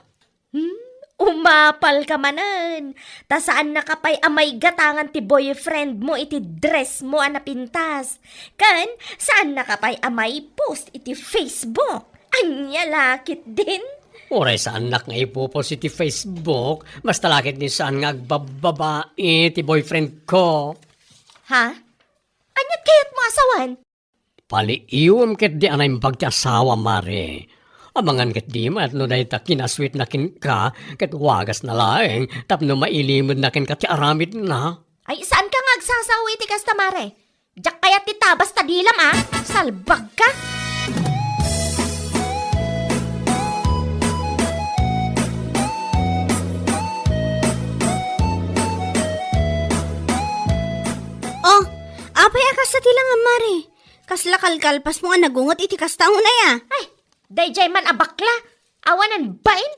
Hmm? Umapal ka manen. Ta saannaka pay a maigatangan ti boyfriend mo iti dress mo a napintas. Ken, saannaka pay a maipost iti Facebook. Ania la ketdin? Uray saannak nga ipopost iti Facebook, basta la ketdi saan nga agbabbabae ti boyfriend ko. Ha? Aniat kayatmo a sawen? Paliiwem ketdi a naimbag ti asawam, Mare. Amangan ketdi met no dayta kinasweetna kenka ket wagasna laeng tapno mailimedna kenka ti aramidna. Ay, saanka nga agsasaw iti kasta, Mare? Diak kayat ti tabas ta dilam, a? Salbagka! Mare, kasla kalkalpasmo a nagunget iti kasta unay a? Ay, daydiay man a bakla. Awanan bain.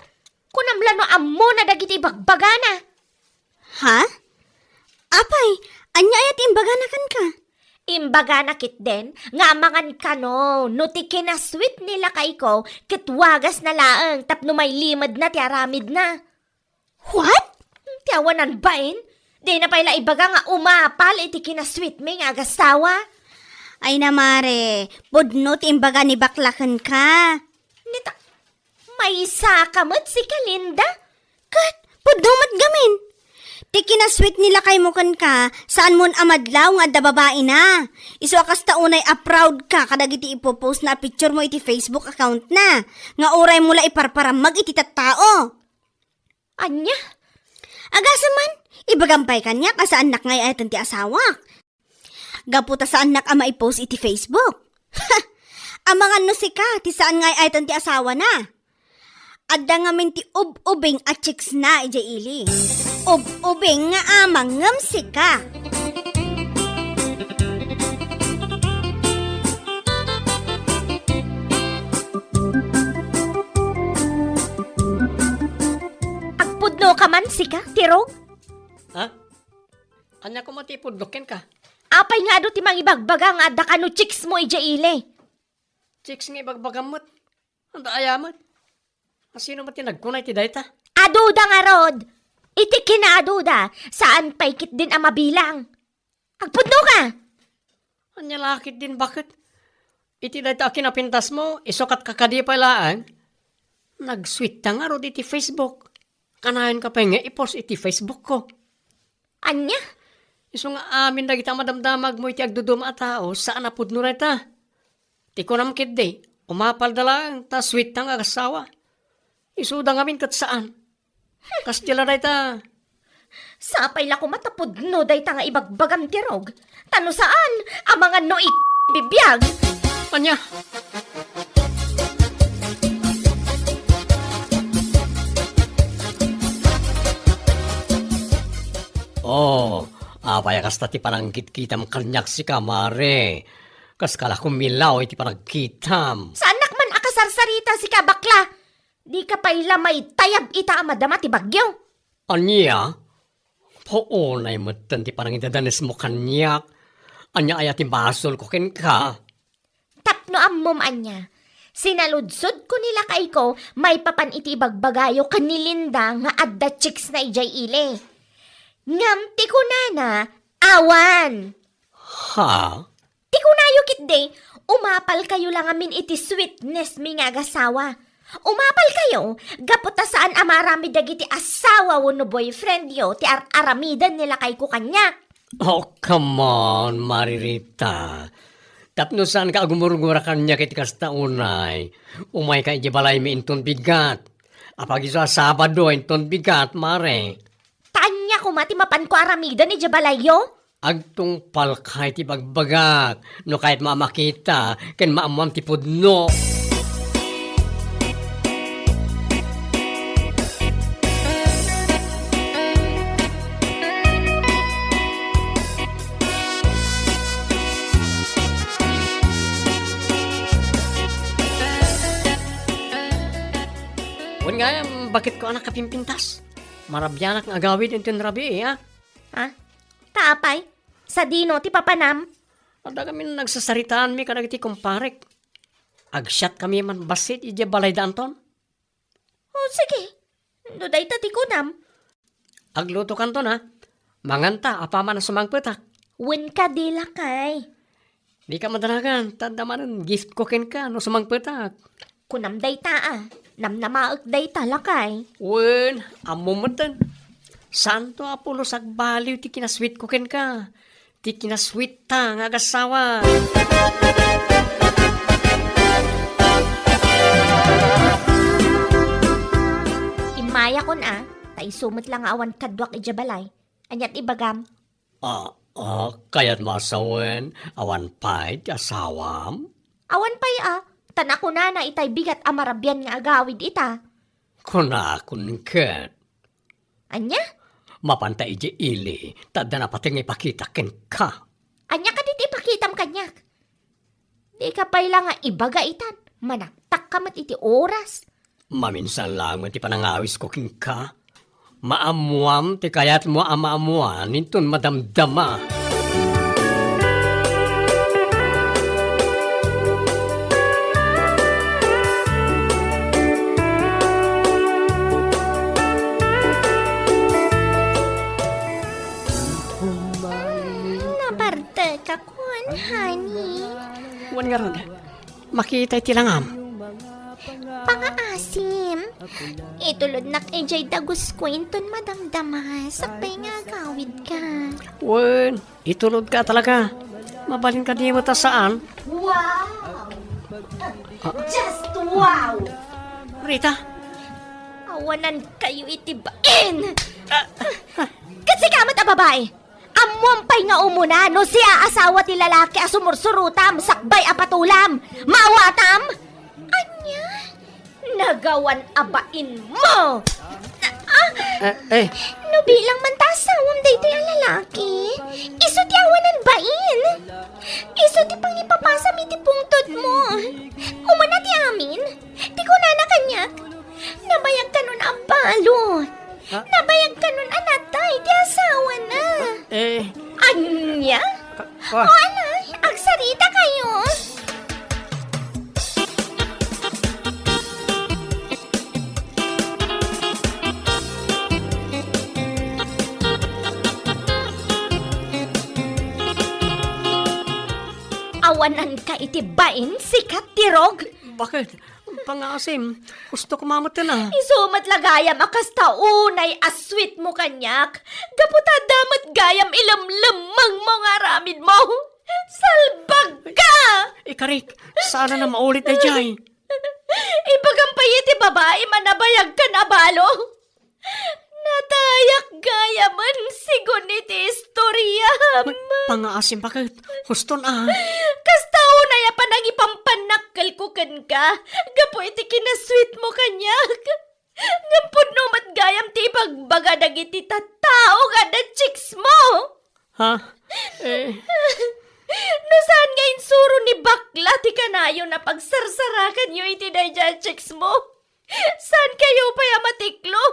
Kunam la no ammona dagiti ibagbagana. Ha? Apay, ania aya ti imbagana kenka? Imbagana ketdin nga amangan kano no ti kinasweet ni lakayko ket wagasna laeng tapno mailimedna ti aramidna. What? Ti awanan bain? Dina pay la ibaga nga umapal iti kinasweet mi nga agasawa? Ay na, mare, pudno ti imbaga ni bakla kenka. Nita, maysa ka met sika, Linda? Ket, pudno met gamin. Ti kinasweet ni lakaymo kenka, saanmon a madlaw nga adda babaina. Isu a kasta unay a proud ka kadagiti ipopost na a picture mo iti Facebook account na, nga uray mo la iparparammag iti tattao. Ania? Agasem man, ibagam pay kaniak a saannak nga ay-ayaten ti asawak. Gapu ta saannak a maipost iti Facebook. Amangan no sika ti saan nga ay-ayaten ti asawana. Adda ngamin ti ub-ubing a chicks na idiay ili. Ub-ubing nga amang ngem sika. Agpudno ka man, sika, Tirog? Ha? Ania koma ti ipudno kenka? Apay nga adu ti mangibagbaga nga adda kano chicks mo idiay ili? Chicks nga ibagbagam met. Anda aya met? Asino met ti nagkuna iti dayta? Aduda ngarud! Iti kinaaduda, saan pay ketdin a mabilang. Agpudno ka! Ania la ketdin baket? Iti dayta a kinapintasmo, isu ket kakadi pay laeng. Nagsweet ta ngarud iti Facebook. Kanayon ka pay nga i-post iti Facebook ko. Ania? Isu nga amin dagita madamdamag mo iti agduduma a tao, saan a pudno dayta. Ti kunam ketdi, umapalda laeng ta sweet ta nga agasawa. Isuda ngamin ket saan. Kasta la dayta. Sapay la koma ta pudno dayta nga ibagbagam, Tirog. Ta no saan, amangan no ik-, bibiag. Ania? Oh, apay a kasta ti panangkitkitam kaniak sika, mare? Kaska la kumilaw iti panagkitam. Saannak man a kasarsarita sika, bakla. Dika pay la maitayab ita a madama ti bagyo. Ania? Paunay metten ti panangidadanesmo kaniak. Ania aya ti basolko kenka? Tapno ammom ania, sinaludsodko ni lakayko maipapan iti ibagbagayo ken ni Linda nga adda chicks na idiay ili. Ngem ti kunana, awan. Ha? Ti kunayo ketdi, umapalkayo la ngamin iti sweetness mi nga agasawa. Umapalkayo, gapu ta saan a maaramid dagiti asawa wenno boyfriendyo ti ar-aramiden ni lakayko kaniak. Oh, come on, Mare Rita. Tapno saanka a gumurgura kaniak iti kasta unay, umayka idiay balaymi inton bigat. Apag-isu a Sabado inton bigat, Mare. Ta ania koma ti mapanko aramiden idiay balayyo? Agtungpalka iti bagbagak, no kayatmo a makita ken maammoan ti pudno. Wen nga, baketko a nakapimpintas? Marabianak nga agawid inton rabii, a? Ha? Ta apay? Sadino ti papanam? Adda kami nagsasaritaanmi kadagiti kumparek. Agsiatkami man bassit idiay balayda Anton. O, sige. No dayta ti kunam. Aglutokanton, a. Manganta, apaman a sumangpetak. Wen kadi, lakay. Dika madanagan, ta adda manen giftko kenka no sumangpetak. Kunam dayta, a. Namnamaek dayta, lakay. Wen, ammom metten. Santo a pulos agbaliw ti kinasweetko kenka. Ti kinasweetta nga agasawa. Immayakon a, ta isu met la nga awan kaduak idiay balay. Ania ti ibagam? A, a, kayatmo a sawen, awan pay ti asawam? Awan pay a, ta nakunana itay bigat a marabian nga agawid ita. Kunakon ket. Ania? Mapanta idiay ili, ta adda napateg nga ipakita kenka. Ania kadi ti Kitam kaniak. Dika pay la nga ibaga itan, manaktakka met iti oras. Maminsan laeng met ti panangawisko kenka. Maammoam ti kayatmo a maammoan inton madamdama. Naparteka kon, honey. Wen ngarud, makita iti langam. Pangaasim. Itulodnak idiay dagusko inton madamdama, sakbay nga agawidka. Wen, itulodka talaga. Mabalin kadi met a saan? Wow! Ah. Just wow! Rita? Awanankayo iti bain! Ah, ah. Ket sika met a babai! Ammoam pay nga umuna no siaasawa ti lalaki a sumursurutam sakbay a patulam. Maawatam? Ania? Nagawan a bainmo! Ah! Eh, eh. No bilang man ta asawam daytoy a lalaki, isu ti awanan bain. Isu ti pangipapasam iti pungtotmo. Umuna ti amin, ti kunana kaniak, nabayag kanon a balo. Ha? Nabayag kanon a natay ti asawana. Eh. Ania? Ka-, ka- O, ala, agsarita kayo. Awananka iti bain, sika, Tirog? Bakit? Pangaasim, gusto ko mamatena. Isu met la gayam a kasta unay a sweet mo kaniak. Gapu ta adda met gayam ilemlemmengmo nga aramidmo. Salbag ka! Ikarik, saan na maulit daydiay. Ibagam pay iti babai a nabayag kan a balo. Natayak gayamen sigun iti istoriam. Ma-, pangaasim, bakit? Huston, ah. Kasta unay a panangipampanakkelko kenka, gapu iti kinasweet mo kaniak. Ngem pudno met gayam ti ibagbaga dagiti tattao nga adda chicks mo. Ha? Eh. No saan nga insuro ni bakla ti kanayon a pagsarsarakanyo iti daydiay a chicks mo, saan kayo pay a matiklo?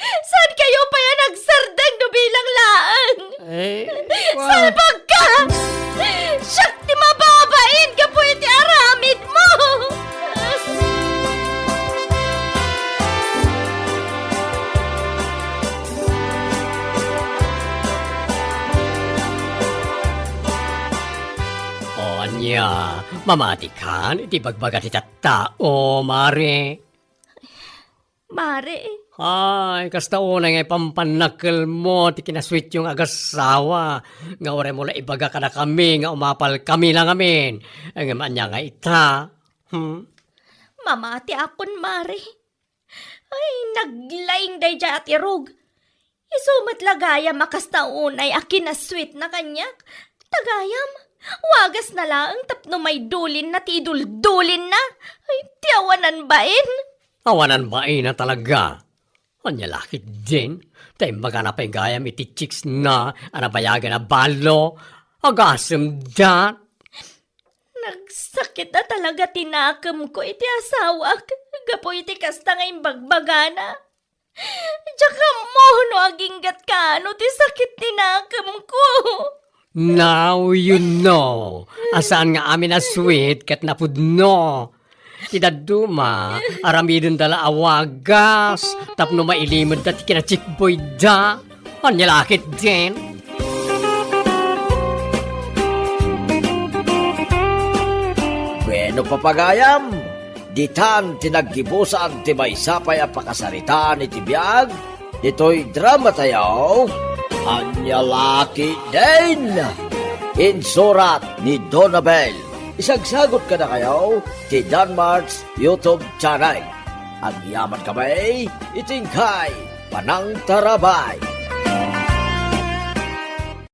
Saan kayo pay a nagsardeng no bilang laeng? Eh, wa- Salbag ka! Siak ti mababain gapu iti aramid mo! O ania, mamatikan iti bagbaga ti tattao, Mare? Mare. Ay, kasta unay nga ipampannakkelmo ti kinasweetyo nga agasawa, nga uray mo la ibaga kadakami nga umapalkami la ngamin. Ngem ania nga ita? Hmm? Mamatiakon, Mare. Ay, naglaing daydiay a Tirog. Isu met la gayam a kasta unay a kinasweetna kaniak. Ta gayam, wagasna laeng tapno maidulinna ti iduldulinna. Ay, ti awanan bain. Awanan bain a talaga. Ania la ketdin, ta imbagana pay gayam iti chicksna a nabayagan a balo. Agasemda. Nagsakit a talaga ti nakemko iti asawak gapu iti kasta nga imbagbagana. Diak ammo no aginggat kaano ti sakit ti nakemko. Now you know. A saan nga amin a sweet ket napudno. Ti dadduma, aramidenda la a wagas, tapno mailimedda ti kinachikboyda. Ania la ketdin? Bueno, papagayam, ditan ti naggibusan ti maysa pay a pakasaritaan iti biag ditoy dramatayo, Ania la ketdin? Insurat ni Donabel. Isagsagot kadakayo ti Danmart's YouTube channel. Agyamankami iti inkay panangtarabay.